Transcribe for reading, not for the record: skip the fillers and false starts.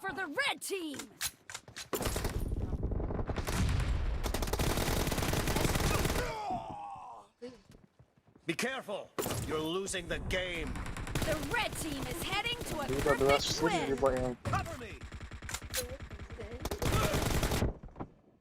for the red team! Be careful! You're losing the game. The red team is heading to a Либо perfect 24, win! либо М.